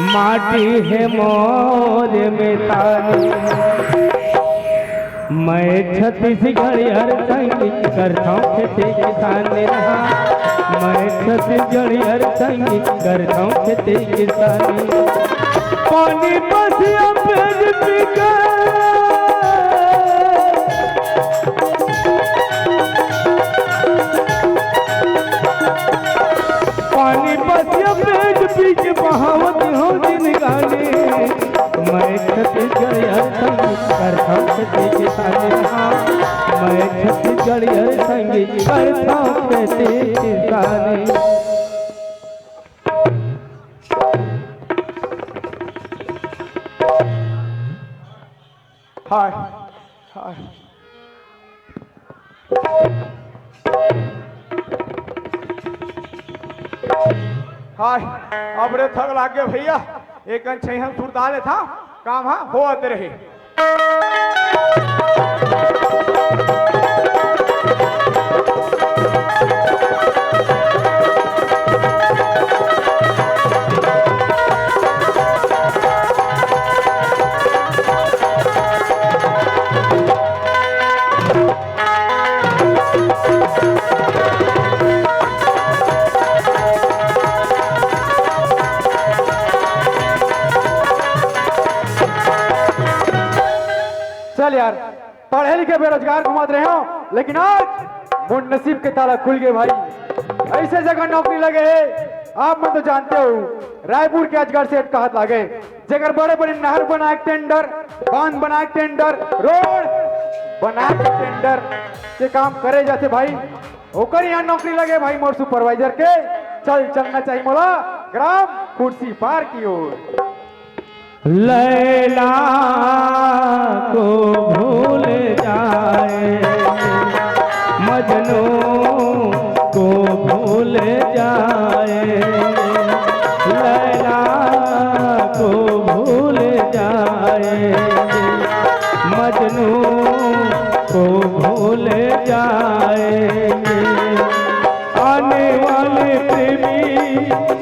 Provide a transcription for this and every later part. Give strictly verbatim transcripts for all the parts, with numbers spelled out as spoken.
माटी हे मोर मितानी। मैं छत्तीसगढ़िया संगी करथौं खेती किसानी। हाँ, मैं छत्तीसगढ़िया संगी करथौं खेती किसानी। पानी पसिया पेट पी के, पानी पसिया पेट पी के बहावत हौं जिनगानी। मैं छत्तीसगढ़िया संगी करथौं खेती किसानी। हाँ, मैं छत्तीसगढ़िया संगी करथौं खेती किसानी। हाय, हाय। हाय, अब रे थक लाग गे भैया, एक कन छइहन सुरता लेथौं, काम हा होवत रहे। चल यार, पढ़े लिखे बेरोजगार घुमत रहे हौं, लेकिन आज मोर नसीब के ताला खुल गे भाई। अइसे जगह नौकरी लगे हे, आप मन तो जानते हो, रायपुर के अजगर सेठ कहत लागे, जेकर बड़े बड़े नहर बनाए के टेंडर, बांध बनाए के टेंडर, रोड बनाए के टेंडर के काम करे जाथे भाई। ओकर यहाँ नौकरी लगे भाई मोर सुपरवाइजर के। चल, चलना चाहिए मोला ग्राम खुर्सीपार की ओर। लैला को भूल जाए, मजनू को भूल जाए, लैला को भूल जाए, मजनू को भूल जाए। आने वाले प्रेमी,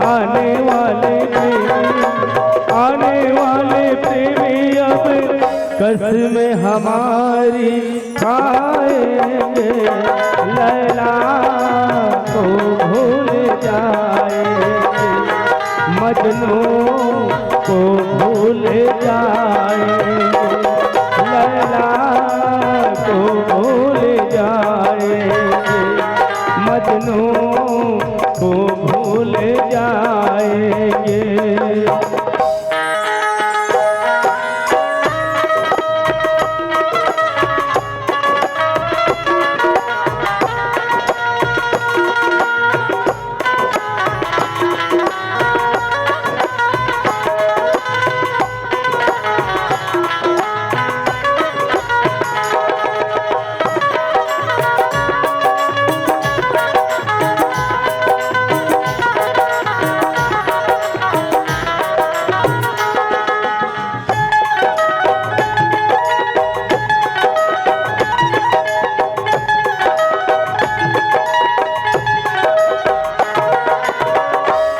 आने वाले प्रेमी, आने वाले प्रेमी अब कसम हमारी खाएंगे। लैला को भूल जाएंगे, मजनू को भूल जाएंगे, लैला को भूल जाएंगे, मजनू को भूल जाएंगे।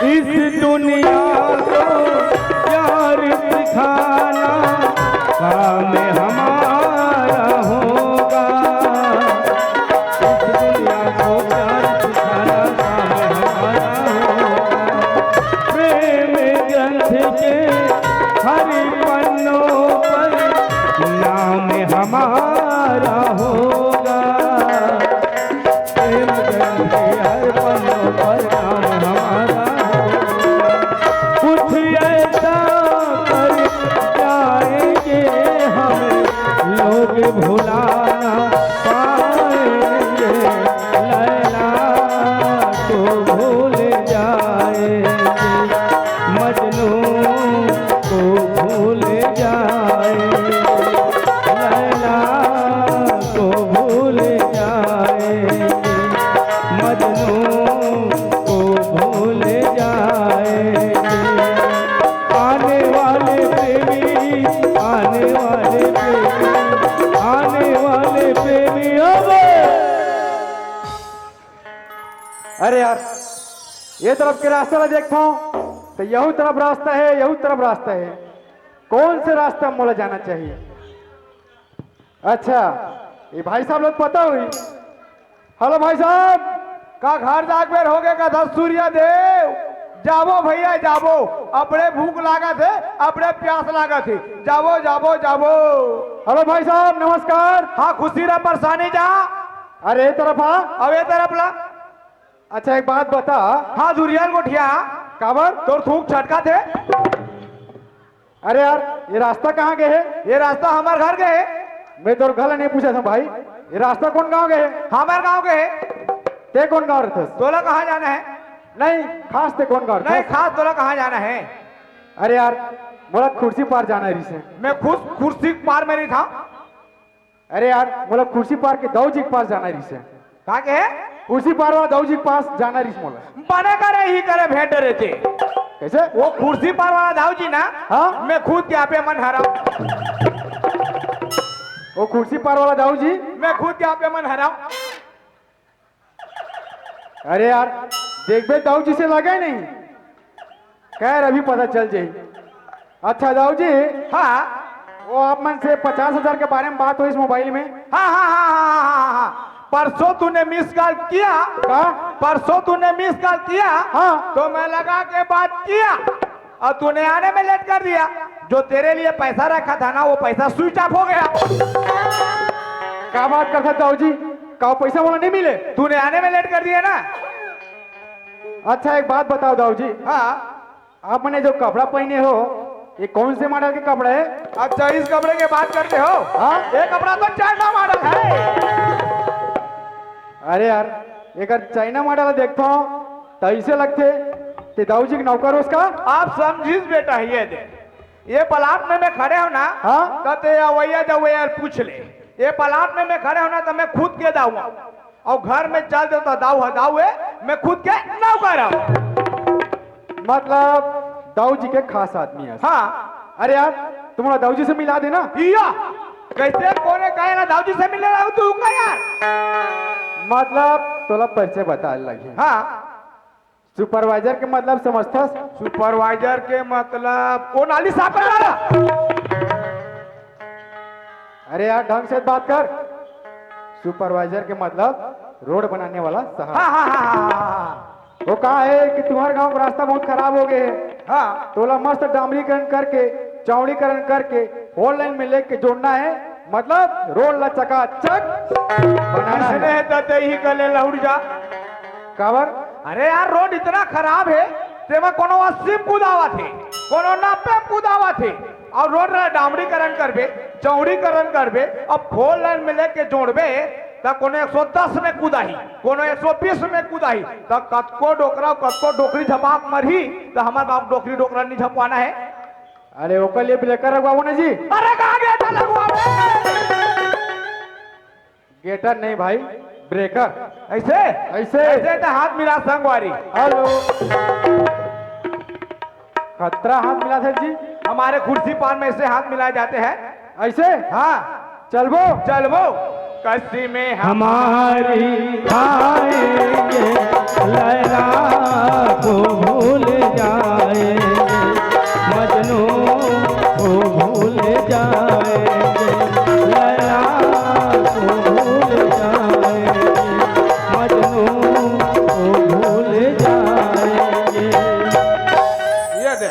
इस दुनिया को प्यार सिखाना काम हमारा होगा। इस दुनिया को प्यार सिखाना काम हमारा होगा। प्रेम ग्रंथ के हर पन्नों पर नाम हमारा होगा। प्रेम ग्रंथ के हर पन्नों पर नाम हमारा होगा। तरफ के रास्ता ला देखथंव, त यहू तरफ रास्ता हे, यहू तरफ रास्ता हे। कौन से रास्ता मोला जाना चाहिए? अच्छा, ये भाई साहब लोग पता हुई। हेलो भाई साहब, का घर जाके बेर होगे का दस सूर्य देव? जाबो भैया, जाबो, अपने भूख लागत हे, अपने प्यास लागत हे, जाबो, जाबो, जाबो। हेलो भाई साहब, नमस्कार। हाँ, खुशी रह, परेशानी जा। अरे, ए तरफ आ। अब ए तरफ ला। अच्छा, एक बात बता। हाँ, दुरियाल गोठिया। काबर? तोर थूक छटका थे। अरे यार, ये रास्ता कहाँ गए है? ये रास्ता हमार घर गए है। मैं तोर घर नहीं पूछा था भाई, ये रास्ता कौन गांव गए है? हमार गांव गए है। ते कौन गांव रहथस? तोला कहाँ जाना है? नहीं, खास ते कौन गांव नहीं, रहथस? खास तोला कहाँ जाना है? अरे यार, मोला खुर्सी पार जाना है रिसे। मैं खुश खुर्सी पार में नहीं था। अरे यार, मोला खुर्सी पार के दाऊ जी के पास जाना रिसे। का के? खुर्सी पार वाला दाऊ जी के पास जाना रिस मोला। बने करे ही करे भेंट रहते। कैसे? वो खुर्सी पार वाला दाऊ जी ना, हाँ? मैं खुद के आपे मन हराऊं। वो खुर्सी पार वाला दाऊ जी? मैं खुद के आपे मन हराऊं। अरे यार, देखबे दाऊ जी से लगे नहीं। खैर, अभी पता चल जाई। अच्छा दाऊ जी, हाँ। वो आप मन से पचास हजार के बारे में बात हुई इस मोबाइल में। हाँ, हाँ, हाँ, हाँ, हाँ, हाँ, हाँ। परसों तूने मिस कॉल किया। का? परसों तूने मिस कॉल किया। हाँ। तो मैं लगा के बात किया और तूने आने में लेट कर दिया। जो तेरे लिए पैसा रखा था ना, वो पैसा स्विच ऑफ हो गया। का बात करथस दाऊ जी? का पैसा मोला नहीं मिले? तूने आने में लेट कर दिया ना। अच्छा, एक बात बताओ दाऊ जी। हाँ। आपने जो कपड़ा पहने हो, ये कौन से मॉडल के कपड़ा है? अच्छा, इस कपड़े की बात करते हो? हाँ। ये कपड़ा तो चाइना मॉडल है। अरे यार, एकर चाइना मॉडल देखता हूँ तो ऐसे लगते कि दाऊ जी के नौकर उसका। आप समझिस बेटा, ये दे, ये प्लाट में मैं खड़े हो ना, हाँ? तो ते अवैया जवैया पूछ ले। ये प्लाट में मैं खड़े हो ना, तो मैं खुद के दाऊ हूँ। और घर में चल दे तो दाऊ है, दाऊ है, मैं खुद के नौकर हूँ। मतलब दाऊ जी के खास आदमी है। हाँ। अरे यार, तुम्हारा दाऊ जी से मिला देना। इया, कैसे कोने कहे ना दाऊ जी से मिले रहो तू उनका यार? मतलब तोला परिचय बता लगी। हाँ। सुपरवाइजर के मतलब समझथस? सुपरवाइजर के मतलब वो नाली साफ करे वाला। अरे यार, ढंग से बात कर। सुपरवाइजर के मतलब रोड बनाने वाला साहब। हाँ, हाँ, हाँ, हाँ, हाँ, हाँ। वो कहा है कि तुम्हारे गांव का रास्ता बहुत खराब हो गए है। हाँ। तोला मस्त डामरीकरण करके, चौड़ीकरण करके, फोर लाइन में लेके जोड़ना है, मतलब रोड ला चकाचक बनाना है। इसने तो ते ही गले लहुड़ जा। काबर? अरे यार, रोड इतना खराब है, तेमा कोनो अस्सी में कुदावत है, कोनो नब्बे में कुदावत है, और रोड ला डामरीकरण करबे, चौड़ीकरण करबे, अब फोर लाइन में लेके जोड़बे, त कोनो एक सौ दस में कुदाही, कोनो एक सौ बीस में कुदाही, त कतको डोकरा, कतको डोकरी झपाक मरही, त हमर बाप डोकरी डोकरा नहीं झपवाना है। अरे, ओकर लिए ब्रेकर लगवाओ ना जी। अरे, कहाँ गया था लगवावे? गेटर नहीं भाई, ब्रेकर। ऐसे? ऐसे। ऐसे तो हाथ मिला संगवारी। हेलो। खतरा हाथ मिला था जी। हमारे खुर्सी पान में ऐसे हाथ मिलाए जाते हैं। ऐसे? हाँ। चलबो? चलबो। कस्सी में हमारी खाएंगे, लैला को भूल जाएंगे, मजनू को भूल जाएंगे, लैला को भूल जाएंगे, मजनू को भूल जाएंगे। ये दे,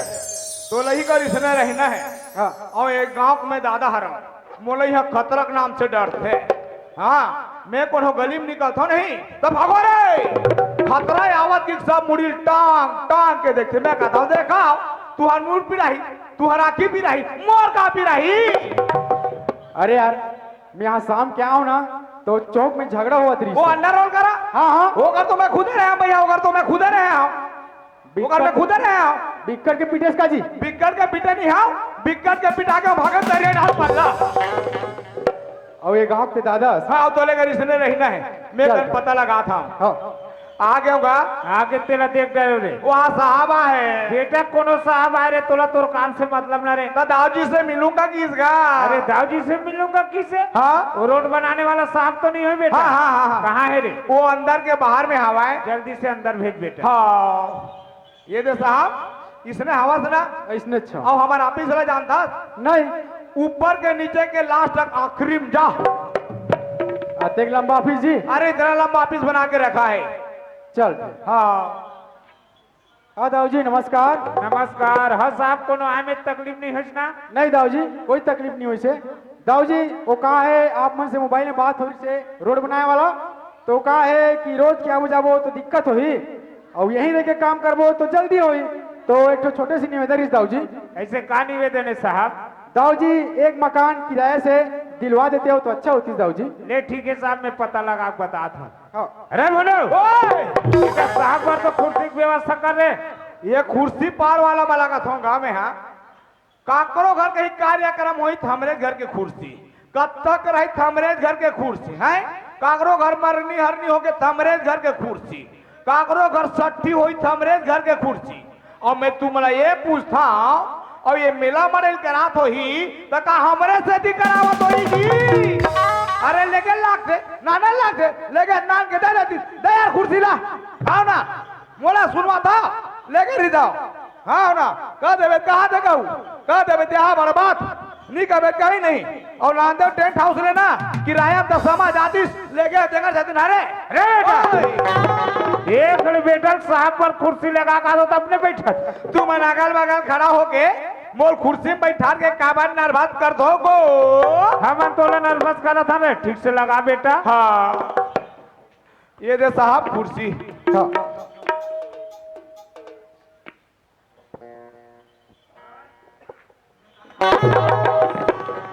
तो लही कर इसने रहना है। हाँ। और एक गांव में दादा हरम, मोला इहाँ खतरा के नाम से डरथे। हाँ, मैं कोनो गली में निकलथो नहीं, तो भागो रे। खतरा आवत कि सब मुड़ी टांग, टांग के देखथे। मैं कहता हूँ, "देखा, तुहर मुड़ पिराही, तुहर आँखी पिराही, मोर का पिराही?" अरे यार, मैं यहाँ शाम के आऊँ ना, तो चौक में झगड़ा हुआ थी। वो अंडर रोल करा? हाँ, हाँ। ओकर तो मैं खुदे रहे हूँ भैया, ओकर तो मैं खुदे रहे हूँ। ओकर मैं खुदे रहे हूँ। बिक्कट के पीटेस का जी? बिक्कट के पीटे नहीं हूँ, बिक्कट के पिटा के भागत दरिया डाल पल्ला। और ये गांव के दादा। हाँ, तो लेकर इसने रहना है, मैं चल। कल पता लगा था। हाँ। आ गए होगा। आगे तेला देख गए रे। वहाँ साहब आए। बेटा, कोनो साहब आए रे, तोला तोर काम से मतलब ना रे। तो दाऊ जी से मिलूंगा किस गा? अरे, दाऊ जी से मिलूंगा किसे? हाँ। वो रोड बनाने वाला साहब तो नहीं हो बेटा? हाँ, हाँ, हाँ, हाँ। कहाँ है रे? वो अंदर के बाहर में हवा है। जल्दी से अंदर भेज बेटा। हाँ। ये दे साहब, इसने हवा से ना। इसने अच्छा। अब हमारा ऑफिस वाला जानता? नहीं। ऊपर के नीचे के लास्ट तक आखिरी में जा। अतेक लंबा ऑफिस जी। अरे, इतना लंबा ऑफिस बना के रखा है। चल। हाँ। हाँ दाऊ जी, नमस्कार। नमस्कार। हाँ साहब, कोनो आए में तकलीफ नहीं होइस ना? नहीं दाऊ जी, कोई तकलीफ नहीं होइस हे। दाऊ जी, वो कहा है, आप मन से मोबाइल में बात होइस हे, रोड बनाए वाला, तो कहा है कि रोज के आबो जाबो तो दिक्कत होही, और यहीं रह के काम करबो तो जल्दी होही। तो एक ठो छोटे से निवेदन रहिस दाऊ जी। ऐसे का निवेदन है साहब? दाऊ जी, एक मकान किराए से दिलवा देते हो तो अच्छा होती दाऊ जी। ले ठीक है साहब, मैं पता लगा के बतात हूँ। हाँ। अरे बोलो। ओए! बेटा, साहब बर तो कुर्सी की व्यवस्था कर रे। ये कुर्सी पार वाला वाला का थोंगा में, हाँ। काकरो घर कहीं कार्यक्रम होई, त हमरे घर के कुर्सी। कत्था कराई, त हमरे घर के कुर्सी, हैं? काकरो घर मरनी हरनी होके, त हमरे घर के कुर्सी। काकरो घर सट्ठी होई, त हमरे घर के कुर्सी। और मैं तुमला ये पूछता हूँ, और ये मेला मड़ेल करात होही, त का हमरे सेती करावत होही जी? अरे लेके लाग दे, नाना लाग दे, लेके नान के दे देती, दे यार कुर्सी ला, आओ ना, मोला सुनवा था, लेके रही जाओ, हाँ ना, कह देवे, कहा दे कहू, कह देवे, ते हाँ बड़ बात, नहीं कहबे कहीं नहीं। और नांदेड़ टेंट हाउस ले ना, किराया त समझ आतिस, लेके देंगर जातिन हरे। रे बेटा, ओए। एक घड़ी बेटा साहब पर कुर्सी लगा का दो, तब ने बैठा। तू मन अगल बगल खड़ा होके मोर कुर्सी में बैठार के काबर नर्वस कर दो गो? हमन तोला नर्वस करत हन रे, ठीक से लगा बेटा। हाँ, ये दे साहब कुर्सी। हाँ।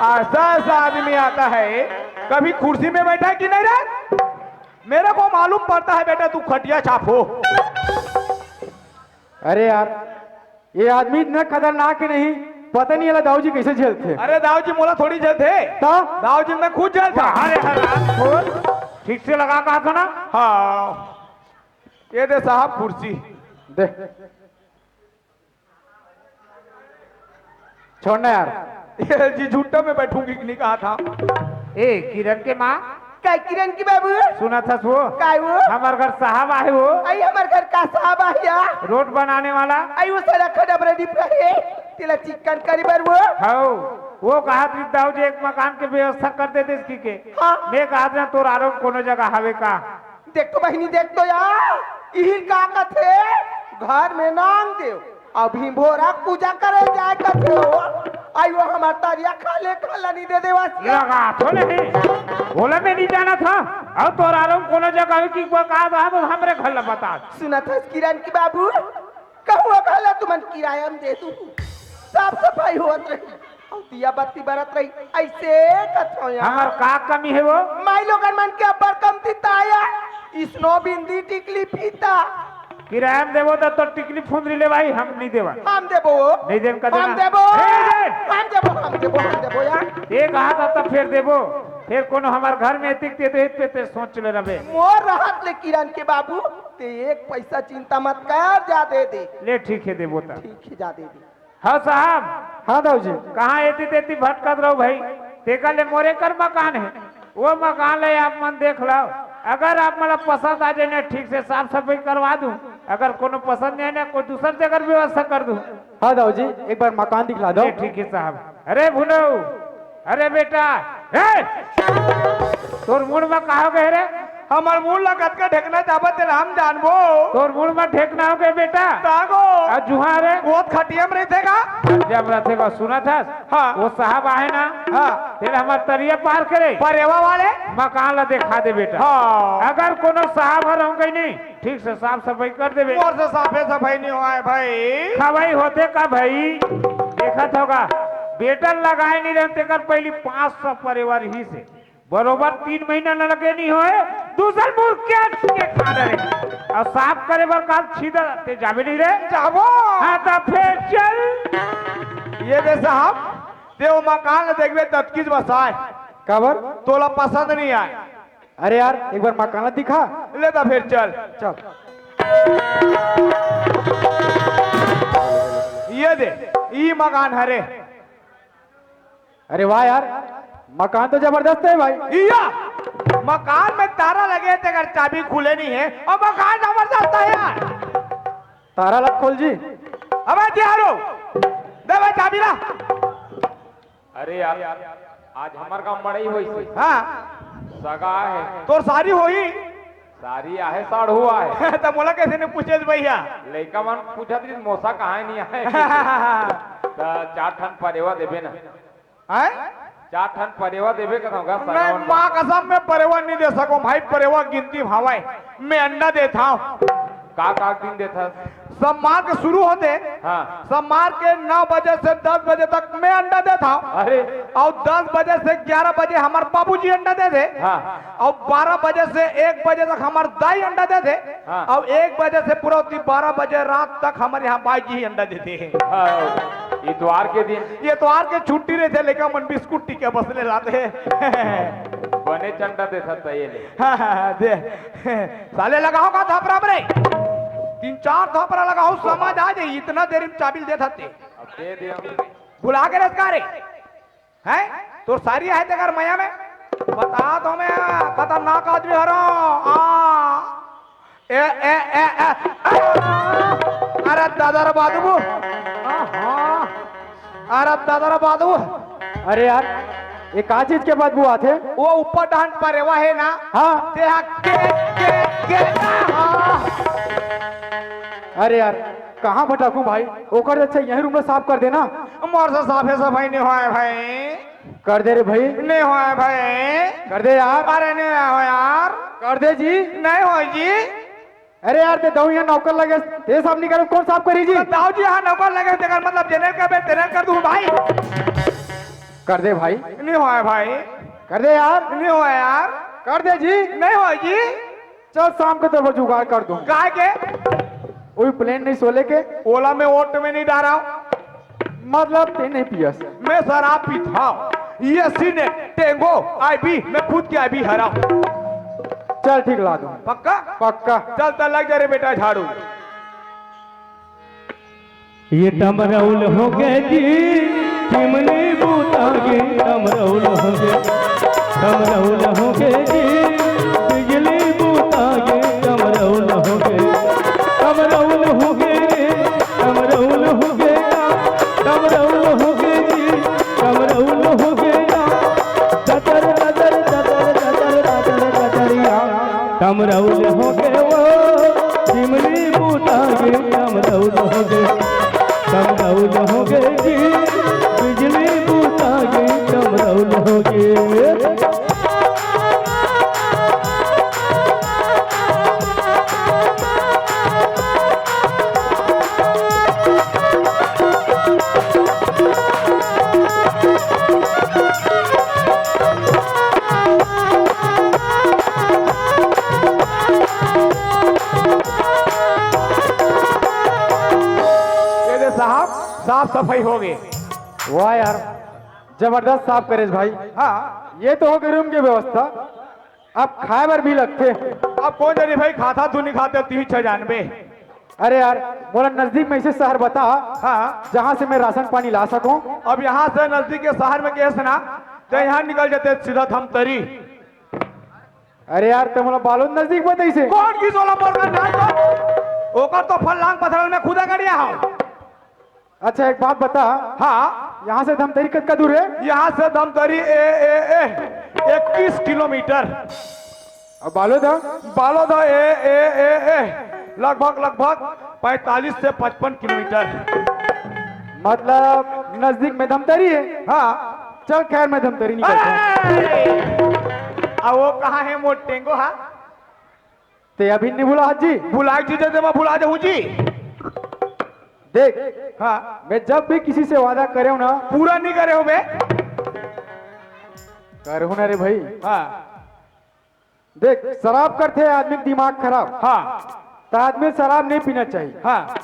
ऐसा ऐसा आदमी आता है, कभी कुर्सी में बैठा है कि नहीं रे? मेरे को मालूम पड़ता है बेटा, तू खटिया छाप हो। अरे यार, ये आदमी इतना खतरनाक है नहीं, पता नहीं ये दाऊ जी कैसे झेलते। अरे दाऊ जी मोला थोड़ी झेलते। तो? दाऊ जी मैं खुद झेलता। अरे हरामखोर, ठीक से लगा कहा था ना? हाँ, ये दे साहब कुर्सी। दे। छोड़ना यार। ये जी झुट्टा में बैठूंगी कि नहीं कहा था। ए किरण के माँ। काय किरण की बाबू? सुनत हस वो? काय वो? हमर घर साहब आहे वो। आई हमर घर का साहब आहे या? रोड बनाने वाला। आई वो सड़क का डबरा डिपरा है, तेला चिक्कन करे बर वो। हौ, वो कहा था दाऊ जी एक मकान के व्यवस्था कर देते इसकी के। हाँ। मैं कहा था तोर आरो कोनो जगह हवे का? देख तो बहिनी, देख तो यार, इहिन का कथे, घर में नांग देव, अभी भोरा पूजा करे जाए कथे हो। आई वो हमार तरिया खाले खाला नहीं दे देवा। लगा तो नहीं, बोला मैं नहीं जाना था। और तोरा लोग कोनो जगह की कोई कहा था तो हमरे घर ला बता। सुनत हस किरण की बाबू, कहूँ घर ला तुमन किराया में दे दू, साफ सफाई होत रही। अउ दिया बत्ती बरत रही, ऐसे कथो यार। हमर का कमी है वो? माई लोगन मन के अब्बड़ कमती ताया, स्नो बिंदी टिकली फीता। किराया में देबो त तो टिकली फुंदरी ले भाई, हम नहीं देवा। हम देबो। नहीं देन का हम देना? देबो। नहीं देन। हम देबो, हम देबो, हम देबो यार। एक हाथ आता फिर देबो, फिर कोनो हमार घर में एतिक ते, ते, ते, ते सोच ले रबे। मोर रहत ले किरण के बाबू, ते एक पैसा चिंता मत कर, जा दे दे। ले ठीक है देबो त। ठीक है, जा दे दे। हाँ साहब। हाँ दाऊ जी। कहाँ एती तेती भटकत रहो भाई, तेकर ले मोरे कर मकान है, वो मकान ले आप मन देख लो। अगर आप मन ला पसंद आ जाए ना, ठीक से साफ सफाई करवा दूं। अगर कोनो पसंद नहीं है ना, कोई दूसर जगह व्यवस्था कर दूं। हाँ दाऊ जी, एक बार मकान दिखला दो। ये ठीक है साहब। अरे भुनऊ, अरे बेटा, ए! तोर मुड़ में का हो गए रे? हमर मुड़ ला कतका ढेकना चाबत तेला हम जानबो। तोर मुड़ में ढेकना हो गए बेटा। तागो। आ जुहा रे? वो खटिया में रहते का? खटिया में रहते का, सुना था? हाँ। वो साहब आहे ना? हाँ। तेला हमार तरिया पार करे। परेवा वाले? मकान ला देखा दे बेटा। हाँ। अगर कोनो साहब हर हम कहीं नहीं, ठीक से साफ सफाई कर देबे। मोर से साफे सफाई नहीं हुआ है भाई। खवाई होते का भाई? देखत होगा, बेटा लगाए नहीं रहते कर पहली पाँच सौ परिवार ही से बरोबर तीन महीना न लगे नहीं होए, दूसर मुर्गे के खा रहे। और साफ करे बर काल छीदर ते जाबे नहीं रे? जाबो। हाँ, तो फिर चल। ये दे साहब, ते वो मकान देखबे ततकीज बसाए। काबर? तोला पसंद नहीं आए। अरे यार, एक बार मकान दिखा। ले ता फिर चल। चल। ये दे, ई मकान हरे। अरे वाह यार, मकान तो जबरदस्त है भाई। इया, मकान में ताला लगे हे, तेकर चाबी खुले नहीं है, अउ मकान जबरदस्त है यार। ताला ला खोल जी। अबे तिहारो, दे भाई चाबी ला। अरे यार, आज हमर गांव मड़ई होइस हे। हाँ। सगा हे। तोर सारी होही। सारी आहे, साढ़ू आहे। त मोला कैसे नहीं पूछे भैया? लइका मन पूछत रहिस, मोसा कहाँ नहीं आए। त चार ठन परेवा देबे ना। हैं? चार ठन परेवा देबे कहत हँव गा, नहीं, सगा मन माँ ला। कसम, मैं परेवा नहीं दे सकूँ भाई, परेवा गिनती भावय। मैं अंडा देत हँव। का का दिन देथस? सोमवार के शुरू होथे। हाँ। सोमवार के नौ बजे से दस बजे तक मैं अंडा देत हँव। अरे। अउ दस बजे से ग्यारह बजे हमर बाबूजी अंडा देथे। हाँ। अउ बारह बजे से एक बजे तक हमर दाई अंडा देथे। हाँ। अउ एक बजे से पूरा होती बारह बजे रात तक हमर यहाँ बाई जी ही अंडा देथे। हाँ, इतवार के दिन। इतवार के छुट्टी रहिथे, लइका मन बिस्कुट टिकिया बस ले लाथे। बने अंडा देथस त ये ले। हाँ, हाँ, हाँ, दे। साले लगाहूँ का थपरा रे? तीन चार थपरा लगाहूँ, समझ आ जाही, इतना देरी में चाबी ल देथस ते। अब दे दे हम। भुला गे रहिस का रे? हैं? तोर सारी आहे तेकर मया में? बता तो मैं, खतरनाक आदमी हरँव। आ। ए, ए, ए, ए, आ। अरे दादा रे बाबू। आहा। अरे दादा रे बाबू। अरे यार, ये का चीज के बदबू आथे? वो ऊपर डांट परेवा हे ना? हाँ। ते हा के, के, के, आहा। अरे यार, कहाँ भटकूं भाई? ओकर अच्छा यहीं रूम में साफ कर देना। मोर से साफे सफाई नहीं होय भाई। कर दे रे भाई। नहीं होय भाई। कर दे यार। अरे नहीं होय यार। कर दे जी। नहीं होय जी। अरे यार, ते दाऊ यहाँ नौकर लगे, ते साफ नहीं करे, कौन साफ करी जी? तो दाऊ जी यहाँ नौकर लगे, तेकर मतलब जेनर कर बे, तेनर कर दूँ भाई। कर दे भाई। नहीं होय भाई। कर दे यार। नहीं होय यार। कर दे जी। नहीं होय जी। चल, शाम के तोर बर जुगाड़ कर दूँ। काय के? वही प्लेन नहीं सोले के। ओला मैं ओट में नहीं डारा हूँ। मतलब ते नहीं पियस? मैं शराब पीत हँव। ये सीने टेंगो आईबी, मैं खुद के आईबी हरँव। चल ठीक ला दूँ। पक्का? पक्का। चल त लग जा रे बेटा झाड़ू। ये टमरौल हो गे जी, चिमनी बूता गे, टमरौल हो गे, टमरौल हो गे जी, बिजली बूता गे, टमरौल हो गे, टमरौल हो गे रे, टमरौल हो गे ना, टमरौल हो गे जी, टमरौल हो गे ना, ददर, ददर, ददर, ददर, ददर, ददरिया। टमरौल हो गे वो, चिमनी बूता गे, टमरौल हो गे, टमरौल हो गे जी, बिजली बूता गे, टमरौल हो गे। ये दे साहब, साफ सफाई हो गे। वाह यार, जबरदस्त साफ करेस भाई। हाँ। ये तो हो गे रूम के व्यवस्था, अब खाए बर भी लगथे। अब कोन जनी भाई खाता तू नहीं खाते, तीन छह जानबे। अरे यार, मोला नजदीक में ऐसे शहर बता, हाँ। जहाँ से मैं राशन पानी ला सकूं। अब यहाँ से नजदीक के शहर में कहेस ना, त यहाँ निकल जाते सीधा धमतरी। अरे यार, ते मोला बालोद नजदीक बताइसे। कोन कहिस ओला मोर का नाम तो? ओकर तो फल लांग पथरल में खुदा गड़िया हूँ। अच्छा, एक बात बता। हाँ। यहाँ से धमतरी कतका दूर है? यहाँ से धमतरी ए, ए, ए, इक्कीस किलोमीटर। अब बालोद है? बालोद है, ए, ए, ए, ए, लगभग, लगभग पैंतालीस से पचपन किलोमीटर। मतलब नजदीक में धमतरी है? हाँ। चल खैर, मैं धमतरी निकलता हूँ। अरे! अब वो कहाँ है मोर टेंगो हा? ते अभी नहीं भुला जी? भुला जी, जब मैं भुला जाऊँ जी। देख, हाँ। मैं जब भी किसी से वादा करे हूँ ना, पूरा नहीं करे हो बे। करे हूँ ना रे भाई। हाँ। देख, शराब करथे आदमी के दिमाग खराब। हाँ। तो आदमी शराब नहीं पीना चाहिए। हाँ।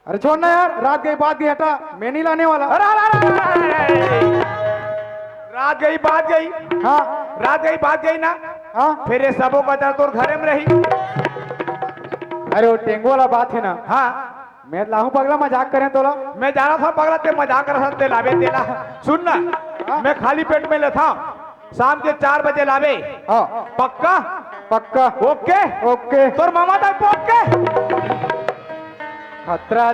अरे छोड़ ना यार, रात गई बात गई, हटा, मैं नहीं लाने वाला। अरे, अरे, अरे, अरे, अरे। रात गई बात गई। हाँ। रात गई बात गई ना। हाँ? फिर ये सबो का दर्द तोर घरे में रही। अरे वो टेंगो वाला बात है ना। हाँ। मैं लाहूं पगला, मजाक करें तोला। मैं जाना था पगला, ते मजाक कर सकते लावे तेला। सुन ना, हाँ? मैं खाली पेट में लेता हूँ, शाम के चार बजे लावे। हाँ। पक्का? पक्का। ओके? ओके। तोर मामा तक पहुंच के खतरा।